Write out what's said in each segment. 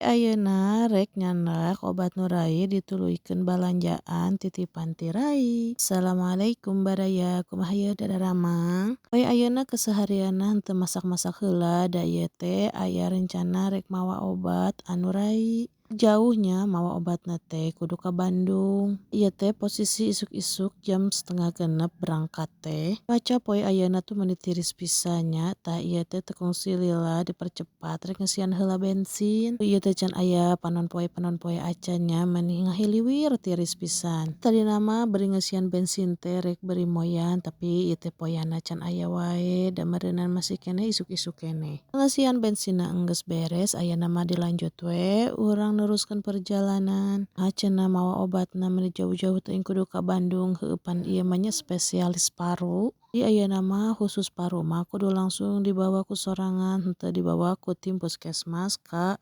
Ayeuna rek nyandak obat nu rai dituluykeun balanjaan titipan ti rai. Assalamualaikum baraya, kumaha ieu dadaramang? Poe ayeuna keseharianna henteu masak-masak heula, da ieu teh aya rencana rek mawa obat anu rai. Jauh nya mawa obatna teh kudu ka Bandung. Ieu teh posisi isuk-isuk jam 5.30 berangkat teh. Cuaca poe ayeuna tuh meuni tiris pisan nya, tah ieu teh teu kungsi lila dipercepat rek ngeusian heula bensin. Ieu teh can aya panon poe-panon poe acan nya, meni ngahiliwir tiris pisan. Tadina mah bari ngeusian bensin teh rek beri moyan, tapi ieu teh poyanna can aya wae, da meureunan masih keneh isuk-isuk keneh. Ngeusian bensinna enggeus beres, ayeuna mah dilanjut we urang neruskeun perjalanan. Ah, cenah mawa obatna meuni jauh-jauh teuing kudu ka Bandung, heueuh pan ieu mah nya spesialis paru. Di ayeuna mah khusus paru mah kudu langsung dibawa ku sorangan, henteu dibawa ku tim puskesmas ka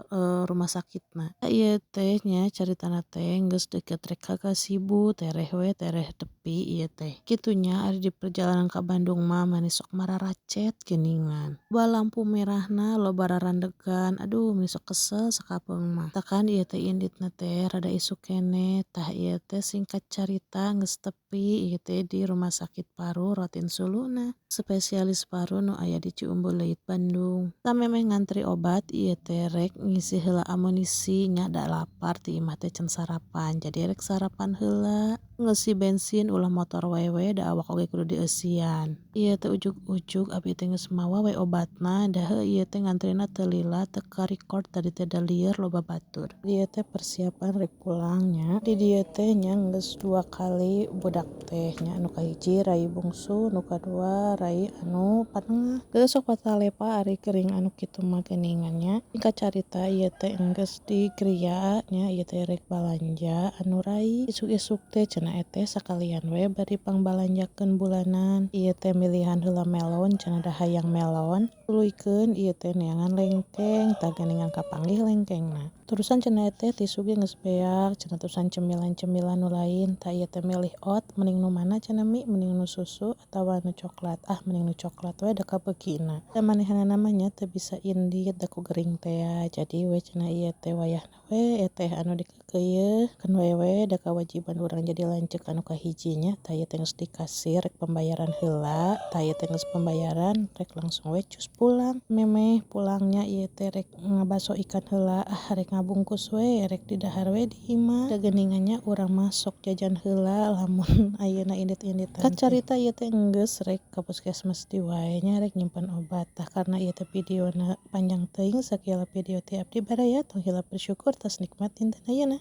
rumah sakitna. Ieu teh nya caritana teh geus deukeut rek ka Gasibu, tereh we tereh tepi ieu teh. Kitu nya ari di perjalanan ka Bandung mah mani sok mararacet geuningan. Loba lampu merahna, loba rarandegan, aduh meni sok kesel sakapeung mah. Tekan ieu teh inditna teh rada isuk keneh, tah ieu teh singkat carita geus tepi ieu teh di rumah sakit paru Rotin Suluna, spesialis paru nu aya di Ciumbuleuit, Bandung. Samemeh ngantri obat ieu teh rek ngisi heula amunisi nya, da lapar ti imah teh can sarapan, jadi rek sarapan heula. Ngeusi bensin ulah motor wae we, da awak oge kudu dieusian. Ieu teh ujug-ujug abi teh geus mawa we obatna, da heuh ieu teh ngantrina teu lila, teu ka-record tadi teh da lieur loba batur. Ieu teh persiapan rek pulang nya. Di dieu teh nya geus dua kali budak teh nya, anu kahiji rai bungsu, nu kadua rai anu panengah. Geus sok patalepa ari gering anu kitu mah geuningan nya. Singkat carita ieu teh enggeus di griya nya, ieu teh rek balanja anu rai. Isuk-isuk teh cenah eteh sakalian we bari pangbalanjakeun bulanan. Ieu teh milihan heula melon cenah, da hayang melon. Tuluykeun ieu teh neangan lengkeng, tah geuningan kapanggih lengkengna. Terusan cenah eteh tisu ge geus beak cenah, terusan cemilan-cemilan nu lain. Tah, ieu teh milih oat mending nu mana cenah, Mi, mending nu susu atawa nu coklat? Ah, mending nu coklat we da kabeukina. Da manehanana mah nya teu bisa indit da ku gering tea, jadi we cenah ieu teh wayahna we eteh anu dikeukeuyeun keun we we, da kawajiban urang jadi lanceuk anu kahiji nya. Tah, ieu teh geus di kasir rek pembayaran heula. Tah, ieu teh geus pembayaran rek langsung we cus pulang. Memeh pulangnya ieu teh rek ngabaso ikan heula, ah, rek ngabungkus we, rek didahar we di imah, da geuningan nya urang mah sok jajan heula lamun ayeuna indit-inditan. Kat carita ieu teh enggeus rek ka puskesmas deui wae nya, rek nyimpen obat. Tah, karena ieu teh videona panjang teuing, sakieu video ti abdi baraya. Tong hilap bersyukur, tos nikmat dinten ayeuna.